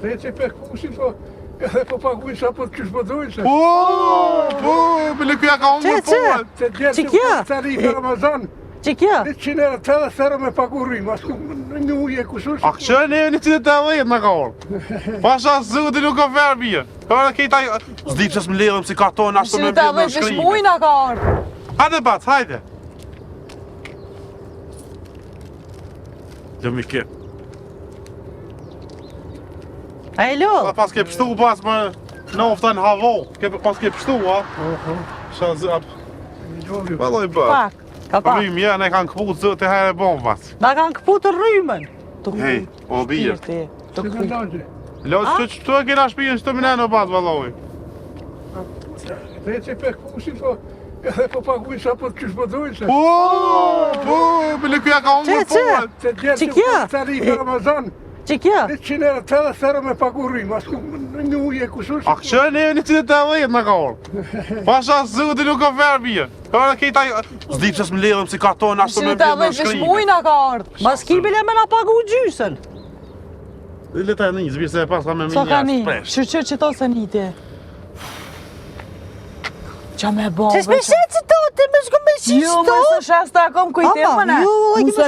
Dhe që pe kushi, po, edhe po paguj sa po qysh po dojnë se. Po, po, bile kjo ka humbur Që, që? po. Të djetë Që kjo? të tarife Ramazan, Që kjo? 100 euro, 80 euro me pagu rrymë, as ku në ujë e kusur. A kështë ne 180 në ka orë. Pasha zoti nuk ka ferë bje. Ora kejta, s'di pse s'më si karton ashtu me mbledh në 180 veç shkrime. muj na ka ardhur. Hajde bac, hajde. Lëmi ke. A e lo? Pa pas ke pështu pas më në ofta në havo. Ke pas ke pështu, a? Sha zë, ap. Valloj ba. Pak. Ka pak. Rrymë, ja, ne kanë këput zë të herë e bon pas. Na kanë këput rrymën. Të Hej, o bje. shpirti, Të Të kujt. mendon Lo, që që të e kena shpijën që të mine në pas, valloj. Dhe që pe kushi, po, edhe po paguj sa po qysh po dojnë se. Po, po, bile kjo ka humbur Që, që? po. Të djetë Që kjo? të tarife Ramazan, Që kjo? 100 euro, 80 euro me pagu rrymë, as ku në ujë e kusur. A kështë ne 180 në ka orë. Pasha zoti nuk ka ferë bje. Ora kejta, s'di pse s'më ledhëm si karton ashtu me mbledh në 180 veç shkrime. muj na ka ardhur. Mas ki bile me na pagu gjysën. Le ta nis, bje se e pas ka me Sa ka minja një? spresh. Që që që to se niti? Qa me bo? Që s'me shet që to, ti me shku me shit Jo, qëto? më së shasta kom kujtim Ama, më ne. jo, valla, Mu ki se me.